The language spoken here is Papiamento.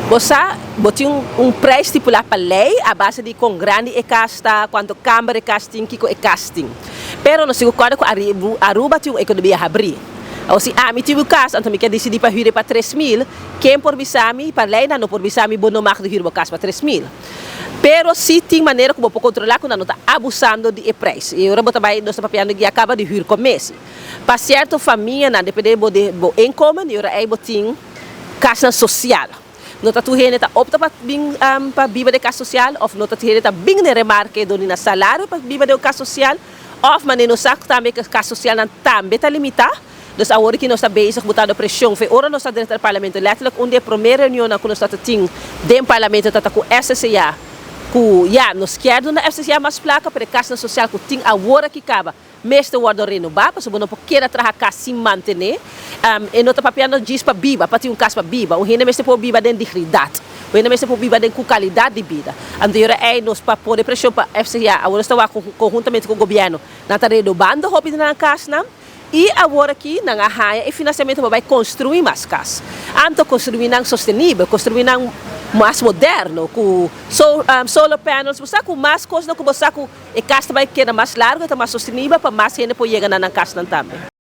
Bo sa, bo tin un prijs stipulá pa lei a base di kon grandi e kas ta, kuantu kamber e kas tin, kiko e kas tin. Pero nos tin ku kòrda ku Aruba tin un ekonomia habrí. Awor si ami tin un kas, anto mi ke disidí pa hür e pa 3000, ken por bisa mi? Pa lei nan no por bisa mi bo no mag di hür bo kas pa 3000. Pero si tin manera ku bo por kontrolá ku nan no ta abusando di e prijs. I ora bo ta bai, nos ta papiando di a kaba di hür komesi. Pa sierto famianan, depende bo di bo inkomen, i ora ei bo tin kasnan sosial. No ta tur hende ta opta pa bin pa biba den kas sosial òf no ta tur hende ta bin den remarke dor di nan salario pa biba den un kas sosial òf manera nos sa tambe ku kas sosialnan tambe ta limitá. Dus awor ki nos ta bezig botando preshon fe ora nos ta drenta den parlamento letterlijk un di e promé reunionnan ku nos ta ta tin den parlamento ta ta ku FCCA ku ya nos kier duna FCCA mas plaka pero e kasnan sosial ku tin awor aki kaba mester wordo renobá, pasobra bo no por keda traha kas sin mantené. E no ta papiando djis pa biba, pa tin un kas pa biba. Un hende mester por biba den dignidat. Un hende mester por biba den ku kalidat di bida. Anto yora ei nos pa pone preshon pa FCA, awor nos ta wak konhuntamente ku gobièrnu, nan ta renobando hopi di nan kasnan i awor aki nan a haña e finansiamentu pa bai konstruí mas kas. Anto konstruí nan sostenibel, konstruí nan mas moderno ku solar panels, bo sa ku mas kosnan ku bo sa ku E kas ta bai keda mas largu, e ta mas sostenibel pa mas hende por yega na nan kasnan tambe.